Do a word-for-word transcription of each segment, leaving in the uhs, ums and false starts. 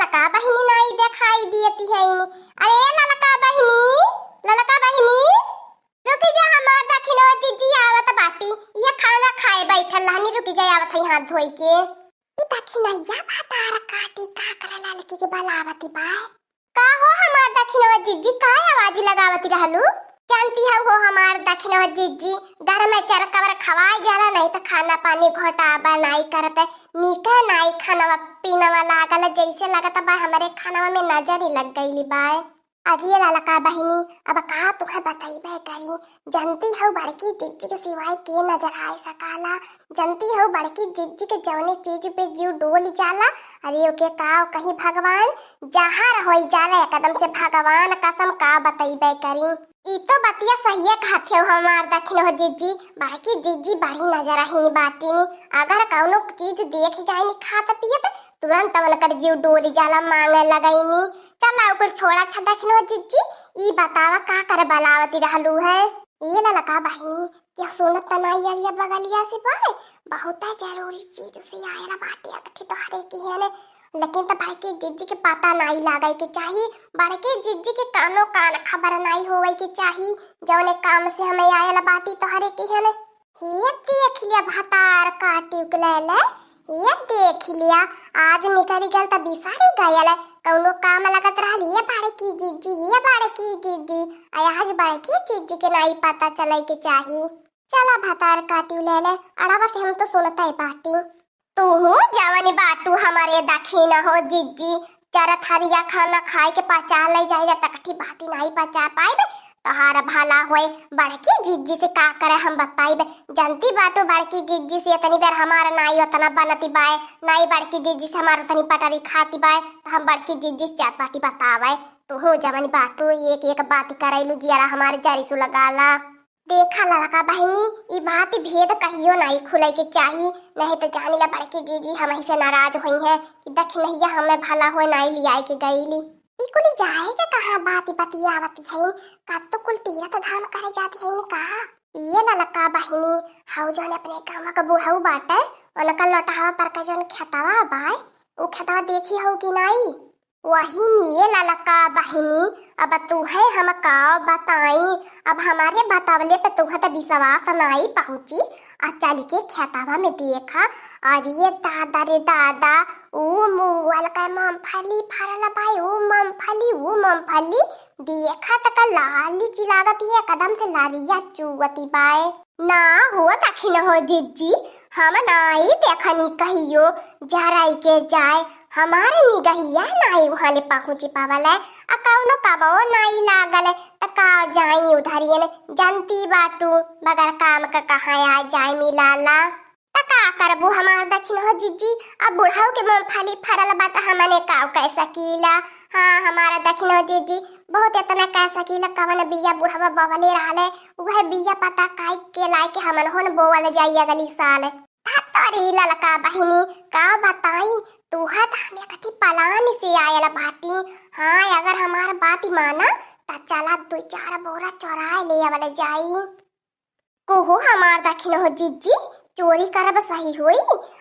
का बहिनी नाई देखाई दियती है इनी। अरे ललका बहिनी, ललका बहिनी, रुकी जा, हमार दखिनवा जिज्जी आवत बाटी। ये खाना खाए बैठल रहनी, रुकी जा, आवत है हाथ धोई के। ई दखिनैया भतार काटी का करे ललकी के बलावती बाय। का हो हमार दखिनवा जिज्जी, का आवाज लगावती रहलू? जानती हौ हो हमार दखिनवा जिज्जी, घर में चरकबर खवाए जाला, नहीं त खाना पानी घोटाबा नाई करत, नीके नाई खानवा पीनवा लागल, जैसे लगत बा हमरे खानवा में नजर ही लग गईली बाय। अरे ललका बहिनी, अब का तुहे बतइबे करी, जानती हौ बड़की जिज्जी के सिवाय के नजर आए सकाला। जानती हौ बड़की जिज्जी के जौने चीज पे जीव डोल जाला, अरे ओके का कहीं भगवान, जहर होई जाला एकदम से, भगवान कसम का बतइबे करी। ई तो बतिया सहिए कहत हौ हमार दखिनवा जिज्जी, बड़की जिज्जी बड़ी नजर आहिनी बाटिनी। अगर कौनो चीज देख जाइनी खात पियत, तुरंत उनकर जीव डोल जाला, मांगे लगैनी। चला उ कुल छोड़ा, अच्छा दखिनवा जिज्जी, ई बतावा का करे बलावती रहलू है? ए ललका बहिनी, केहू सुनत त नाई अरिया बगलिया से बाय, बहुते जरूरी चीज से आयल बाटे अगठी तोहरे किहने। लेकिन त बड़की जिज्जी के पता नाई लागे के चाही, बड़की जिज्जी के कानो कान खबर नाई होवे के चाही, जौने काम से हमें आयल बाटी तोहरे किहने। हे देख लिया भतार काटी उकलेले, हे देख लिया, आज निकरी गल त बिसारी गयल, कौनो काम लगत रहल, ये बड़की जिज्जी, ये बड़की जिज्जी, आ आज बड़की जिज्जी के नाई पता चले के चाही। चला भतार काटी उलेले, अड़ावा से हम तो सुनते बाटी। तूहू जवन बाटू हमरे दखिनहो जिज्जी, चरथरिया खाना खाए के पचा ले जाइला, तकठी बाती नाई पचा पाइब। तोहार भला होए, बड़की जिज्जी से का करे हम बताइब। जनती बाटू बड़की जिज्जी से इतनी बेर हमार नाई उतना बनती बाय, नाई बड़की जिज्जी से हमार उतनी पटरी खाती बाय, त हम बड़की जिज्जी से चार पाटी बतावे। तूहू जवन बाटू एक एक बात करैलू, जियरा हमार जरी सु लगाला। देखा ललका बहिनी, ई बात भेद कहियो नाई खुले के चाही, नहीं त जानी ला बड़की जीजी हमही से नाराज होई है कि दखिनहिया हमें भला होए नाई लियाए के गईली। ई कुल जाए के कहाँ बात बतियावती है, का तो कुल तीरथ धाम करे जाती है कहा। ये ललका बहिनी, हऊ जौन अपने गाँव के बुढ़ऊ बाटे, उनका लोटहावा पर का जौन खेतवा बाय, उ खेतवा देखी हऊ कि नाई? वही में ये ललका बहिनी, अब तुहे हम का बताई, अब हमारे बतवले पे तुहे त विश्वास नाई पहुँची। आ चल के खेतवा में देखा, अरे दादा रे दादा, ऊ मुअल का मूंगफली फरल बाई, ऊ मूंगफली, ऊ मूंगफली, देखा त का लाली चिलागत ही एकदम से लारिया चुअती बाय। ना हो दखिनहो जिज्जी, हम नाई देखनी कहियो जराई के जाए, हमार निगहिया नाई उहाँ ले पहुँची पावल है, आ कौनो कबो नाई लागल है, त का जाई उधरियन, जनती बाटू, बगर काम क कहाँ आ जाए मिलाला। त का करबू हमार दखिनहो जिज्जी, अब बुढ़ऊ के मूंगफली फरल बा त हमने काव कह सकीला। हाँ, हमारा दखिनहो जिज्जी, बहुत इतना कह सकीला, कवन बिया बुढ़वा बवले रहले, उहे बिया पता काई के लाए के हमन होन बोवल जाई अगली साल। धतरी ललका बहिनी, का बताई, तुहे त हम एकठी पलान से आयल बाटी। हाँ, अगर हमार बात माना, त चला दो चार बोरा चोराए ले आवल जाई। कुहू हमार दखिनहो जिज्जी, चोरी करब सही होई?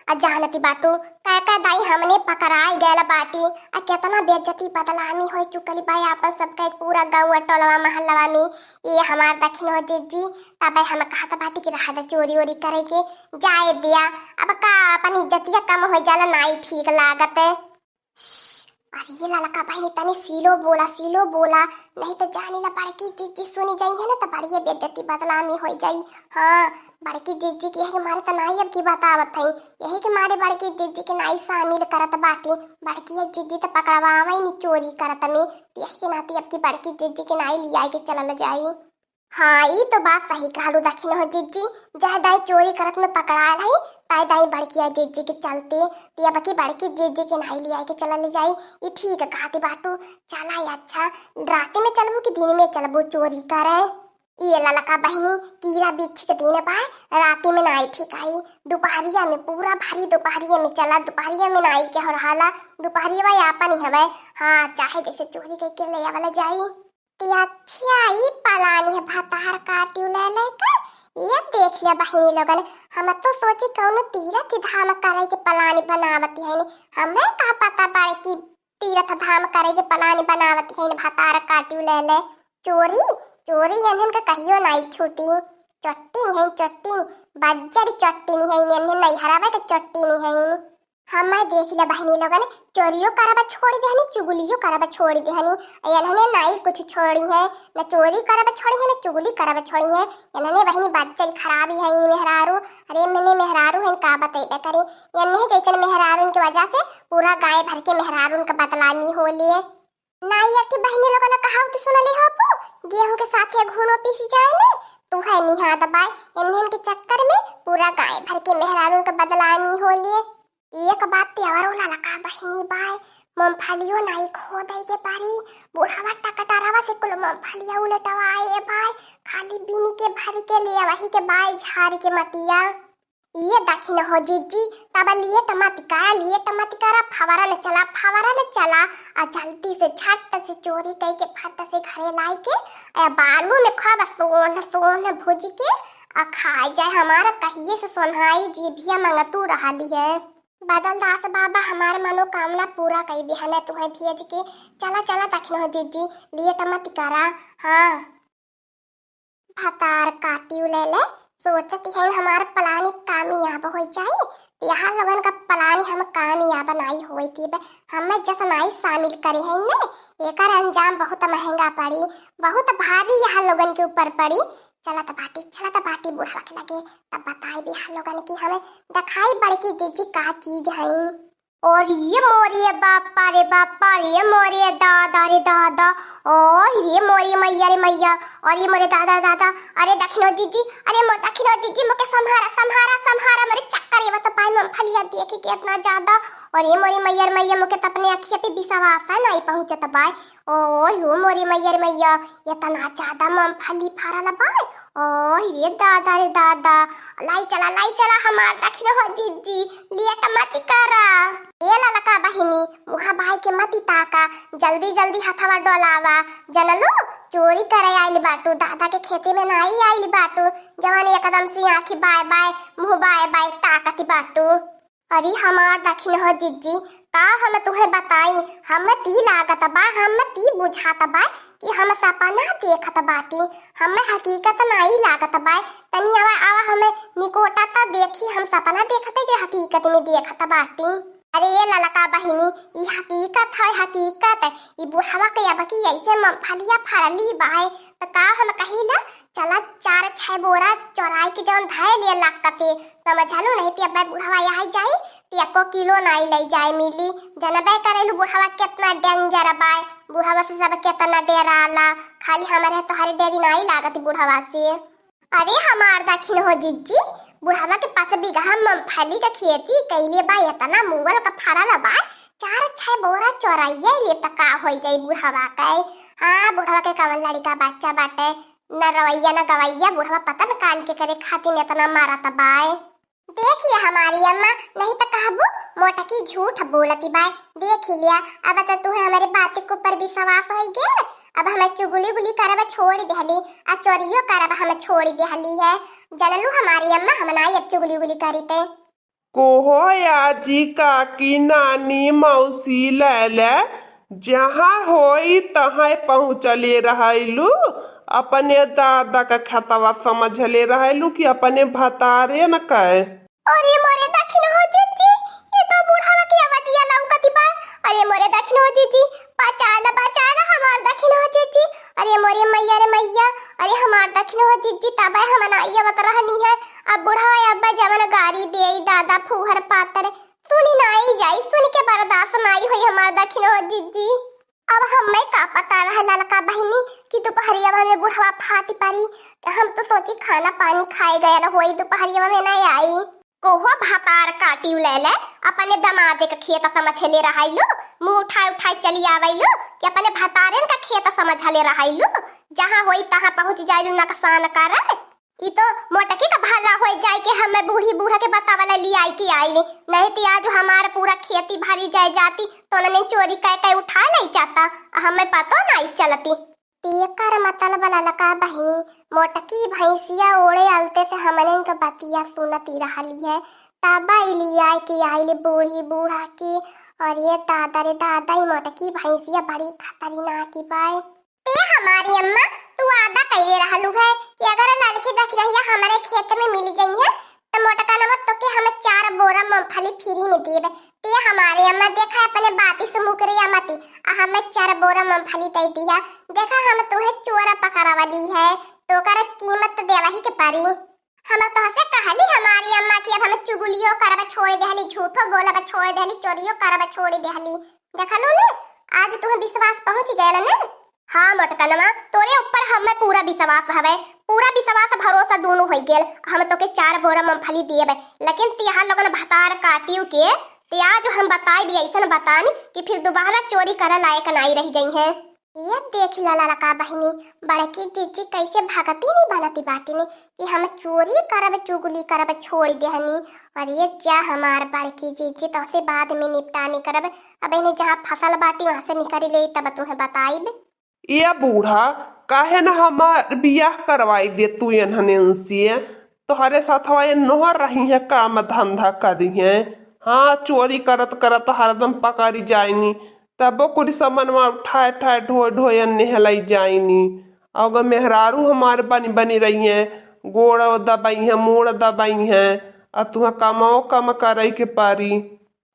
आ जानती बाटू, कै कै दाई हमने पकड़ाई गयल बाटी, आ केतना बेइज्जती बदनामी हो चुकल बा आपन सबके पूरा गाँव टोलवा महलवा में। ये हमार दखिनहो जिज्जी, तबे हम कहत बाटी कि रह दे चोरी ओरी करे के, जाए दिया, अब का अपन इज्जतिया कम हो जाला, नाई ठीक लागत। श्श, अरे ये ललका बहिनी तनी सीलो बोला, सीलो बोला, नहीं त जानी ला बड़की जिज्जी सुनी जाई है ना त बड़िए बेइज्जती बदनामी हो जाई। हाँ, बड़की जिज्जी की है कि मारे त नाई अब की बतावत है, यही के मारे बड़की जिज्जी के नाई शामिल करत बाटी। बड़की है जिज्जी त पकड़वावे नी चोरी करत में, यही के नाती अब की बड़की जिज्जी के नाई लियाए के चलल जाई। हाँ, ई तो बात सही कहलू दखिनहो जिज्जी, जह दाई चोरी करत में पकड़ायल हई, ताई दाई बड़किया जिज्जी के चलते, ती अब की बड़की जिज्जी के नाई लियाए के चलल जाई। ई ठीक कहती बाटू, चला ई अच्छा, राती में चलबू कि दिन में चलबू चोरी करे? ये ललका बहिनी, कीड़ा बिच्छी के दिन बाय, राती में नाई ठीक आई, दुपहरिया में, पूरा भरी दुपहरिया में चला, दुपहरिया में नाई के हो रहाला, दुपहरिया आपन ही हवे। हाँ, चाहे जैसे चोरी करके ले आवल जाई। ती अच्छा ई पलानी है भतार काटी ले लेके। ये देख लिया बहिनी लोगन, हम तो सोची कौनो तीरथ धाम करे के पलानी बनावती है नी। हमें का पता बड़की तीरथ धाम करे के plan बनावत हइन, भतार काटियो ले ले। चोरी, चोरी एन्हन के कहियो नाई छूटी। चट्टी नहीं, चट्टी नहीं, बज्जर चट्टी नहीं है, एन्हन नैहरवा के चट्टी नहीं है। हमें देख ले बहिनी लोगन, चोरियो करब छोड़ देहनी, चुगलियो करब छोड़ देहनी। एन्हने नाई कुछ छोड़ी है, न चोरी करब छोड़ी है, न चुगली करब छोड़ी है। एन्हने बहिनी बज्जर खराबी है इन मेहरारू। अरे मने मेहरारू है, का बतैबे करी। एन्हे जैसन मेहरारून के वजह से पूरा गाँव भर के मेहरारून के बदनामी हो लिए। नाई एक बहिनी लोगन कहावत सुनले हो पू, गेहूं के साथे घूनो पीस जाए ने, तू है निहा दबाए। एन्हन के चक्कर में पूरा गाँव भर के मेहरारून के बदनामी हो लिए। एक बात ते और ललका बहिनी बाय, मूंगफलियो नाई खोदे के पारी, बुढ़वा टकटरवा से कुल मूंगफलिया उलटवाए बाय, खाली बीनी के भरी के ले वही के बाय झारी के मटिया। ये दखिन हो जिज्जी, तब लेट मत करा, लेट मत करा, फवरन चला, फवरन चला, आ जल्दी से झट से चोरी कई के फट से घरे लाई के, आ बालू में खूब सोन सोन भुज के, आ खाए जाए। हमारा कहिए से सोन्हाई जीभिया मंगतू रहली है। बदलदास बाबा हमार मनोकामना पूरा कई दिहन है तुहें भेज के। चला चला दखिन हो जिज्जी, लेट मत करा। हाँ। भतार काटियो ले ले, सोचत हइन हमार प्लानिंग कामयाब हो जाई। यहाँ लोगन का प्लानिंग हम कामयाब नाई होई थी बे, हमें जस नाई शामिल करे हैं ने, एकर अंजाम बहुत महंगा पड़ी, बहुत भारी यहाँ लोगन के ऊपर पड़ी। चलत बाटी, चलत बाटी बुढ़वा के लगे, तब बताई भी यहाँ लोगन की हमें दिखाई बड़की जिज्जी का चीज हइन। और ये मोरे बापा रे बापा रे, मोरे दादा रे दादा, और ये मोरे मैया रे मैया, और ये मोरे दादा दादा, अरे दखिनो जिज्जी, अरे मोर दखिनो जिज्जी, मोके सम्हारा, सम्हारा, सम्हारा, मोरे चक्कर ये बता पाए मूंगफलिया देख के इतना ज्यादा, और ये मोरे मैया रे मैया, मोके तो अपने अखिया पे विश्वास है नाई पहुँचत बाय, ओह हो मोरे मैया रे मैया, इतना ज्यादा मूंगफली फरल बाय। ओह रे दादा रे दादा, लाई चला, लाई चला हमार दखिन हो जिज्जी, लेट मत करा। ए ललका बहिनी, मुहा बाय के मत ताका, जल्दी जल्दी हथवा डोलावा। जनलू, चोरी करे आइल बाटू, दादा के खेते में नाई आइल बाटू, जवन एकदम से आँखी बाय बाय, मुँह बाय बाय ताकत बाटू। अरे हमार दखिन हो जिज्जी, का हम तुहे बताई, हम ती लागत बा, हम ती बुझात बा कि हम सपना देखत बाटी, हम हकीकत नाई लागत बा। तनी आवा, आवा हमें निकोटा त देखी, हम सपना देखत है कि हकीकत में देखत बाटी। अरे ये ललका बहिनी, ई हकीकत है, हकीकत। ई बुढ़वा के अब की ऐसे मूंगफलिया फरली बाय, त का हम कहिला, चला चार छह बोरा चोराई के जवन धए लिए लागते, समझलू, नहीं ते अब्बे बुढ़वा आई जाई, ते एको किलो नाई ले जाए मिली। जनबे करेलू बुढ़वा कितना danger बाय, बुढ़वा से सब कितना डेराला, खाली हमरे तोहरे डेरी नाई लागत बुढ़वा से। अरे हमार दखिन हो जिज्जी, बुढ़वा के पाँच बीघा मूंगफली के खेती कइले बा, इतना मुअल का फरल बा, चार छह बोरा चोराइए ले त का हो जाई बुढ़वा के। हाँ, बुढ़वा के कवन लड़का बच्चा बाटे, न रवैया न गवैया, बुढ़वा पता न कान के करे खातिर इतना मारत बाय। देख लिया हमारी अम्मा, नहीं तो कहबू मोटकी झूठ बोलती बाय। देख लिया, अब तो तुहे हमारे बात के ऊपर विश्वास हो गया, अब हमें चुगली उगली करब छोड़ देहली, आ चोरियो करब हम छोड़ देहली है। जनलू हमारी अम्मा, हम नाई अब चुगली उगली करीते। कोहो आजी, काकी, नानी, मौसी, लैले, जहाँ होई तहाँ पहुँचले रहैलू, अपने दादा का खेतवा समझले रहैलू कि अपने भतारे न कहे। अरे मोरे दखिन हो जिज्जी, ये तो बुढ़वा के आवाजिया लौकती बा। अरे मोरे दखिन हो जिज्जी, बचाला, बचाला हमार दखिन हो जिज्जी। अरे मोरे मैया रे मैया, अरे हमार दखिन हो जिज्जी, तबे हम नाई आवत रहनी है। अब बुढ़वा अब्बा जवन गारी देई दादा फूहर पातर, सुनी नाई जाई, सुन के बर्दाश्त नाई होई हमार दखिन हो जिज्जी। अब हमें का पता रहे ललका बहिनी कि दुपहरिया में बुढ़वा फाटी पड़ी। हम तो सोची खाना पानी खाए गयल होई, दुपहरिया में नहीं आई। कोहो भतार काटी ले ले, अपने दमादे के खेत समझले रहैलू, मुँह उठाए उठाए चली आवैलू कि अपने भतारेन का खेत समझले रहैलू, जहाँ होई तहाँ पहुँच जाइलू नकसान करे। ई तो मोटकी का भला होई जाए कि हमें बूढ़ी बूढ़ा के बतावला लियाई के आइली, नहीं तो आज हमार पूरा खेती भरी जाए जाती, तो उन्होंने चोरी कह के उठा ले जाता, आ हमें पतो नहीं चलती। तेकर मतलब ललका बहिनी, मोटकी भैंसिया ओढ़े अलते से हमनन के बतिया सुनती रहली है, तब ई लियाई के आइली बूढ़ी बूढ़ा के। अरे दादा रे दादा, ई मोटकी भैंसिया बड़ी खतरनाक बाय। ते हमारी अम्मा, तू वादा कइले रहलू है कि अगर ललकी दखिनहिया हमरे खेत में मिल जइहे, त मोटकनवा तोके हम चार बोरा मूंगफली free में देब। ते हमारी अम्मा, देखा, अपने बाती से मुकरिया मती, आ हमें चार बोरा मूंगफली दे दिया। देखा, हम तुहे चोर पकड़वली है, तो ओकर कीमत देवही के पड़ी। हम तोहसे कहली हमारी अम्मा कि अब हम चुगलियो करब छोड़ देहली, झूठो बोलब छोड़ देहली, चोरियो करब छोड़ देहली। देखलू न, आज तुहे विश्वास पहुँच गयल न। हाँ मोटकनवा, तोरे ऊपर हमें पूरा विश्वास हवे, पूरा विश्वास भरोसा दोनों होइ गेल। हम तोके चार बोरा मूंगफली दिएब, लेकिन तिहा लोगन भतार काटियो के, ते आज हम बताई भी ऐसन बतानी कि फिर दोबारा चोरी करे लायक नाई रह जइहे। ये देख ला ललका बहिनी, बड़की जीजी कैसे भगती नहीं बनती बाटी ने कि हम चोरी करब, चुगली करब छोड़ देहनी। और ये जा हमार बड़की जीजी, तोसे बाद में निपटानी करब। अब इन्हें जहाँ फसल बाटी वहाँ से निकल ले, तब तुम्हें बताइब। ए बूढ़ा, काहे न हमार बियाह करवाई दे तू एन्हने उनसे? तोहरे साथवा एन्होर रही है, काम धंधा करी है। हाँ, चोरी करत करत हरदम पकड़ी जाइनी, तबो कुछ समनवा उठाए उठाए ढोए ढोए एन्ने हेलाई जाइनी। अगर मेहरारू हमार बनी बनी रही है, गोड़ दबाई है, मूड़ दबाई है, आ तुहा कमाओ कम करे के परी।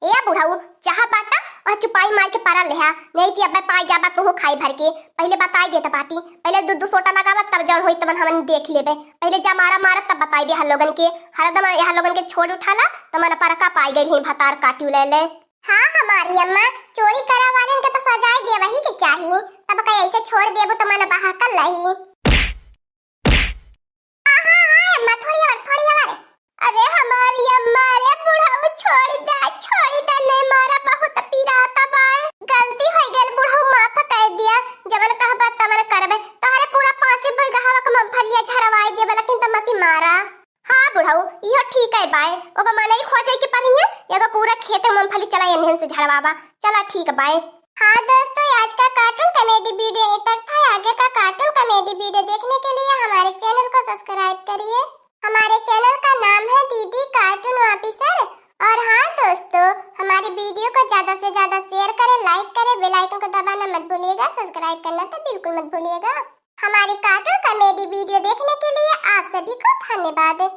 ए बुढ़ऊ, चाह बाटा और चुपाई मार के परा लेहा, नहीं ती अब्बे पाई जाबा तुहू खाई भर के। पहिले बताई देत बाटी, पहिले दू दू सोटा लगावा, तब जौन होई तबन हमन देख लेबे। पहिले जा मारा मारा, तब बताई दे हर लोगन के। हरदम यहाँ लोगन के छोड़ उठाला, त मन परका पाई गई है भतार काटियो ले ले। हाँ हमारी अम्मा, चोरी करा वालन के तो सजाए देवही के चाही, तब कहीं ऐसे छोड़ देबू त मन बहाकल रही। हाँ, हाँ, हाँ, अम्मा, थोड़ी और, थोड़ी और। अरे हमारी अम्मा, अरे बुढ़ऊ, छोड़ दे, छोड़ दे, नहीं मारा, बहुत पीरात बा। गलती हो गई बुढ़ऊ, माफ कर दिया, जवन कहबा तवन करबे। तोहरे पूरा पाँच बीघा हवा के मूंगफलिया झरवाई देबे, लेकिन त मती मारा। हाँ बुढ़ऊ, इहो ठीक है बाय, ओबा मनई खोजे के पड़ी है, एगो पूरा खेत मूंगफली चला एन्हन से झरवाबा। चला ठीक बाय। हाँ दोस्तों, आज का cartoon comedy video यहीं तक था। आगे का cartoon comedy video देखने के लिए हमारे channel को subscribe करिए। हमारे channel का नाम है दीदी Cartoon Officer। और हाँ दोस्तों, हमारी video को ज्यादा से ज्यादा share करें, like करें, bell icon को दबाना मत भूलिएगा, subscribe करना तो बिल्कुल मत भूलिएगा। हमारी cartoon comedy video देखने के लिए आप सभी को धन्यवाद।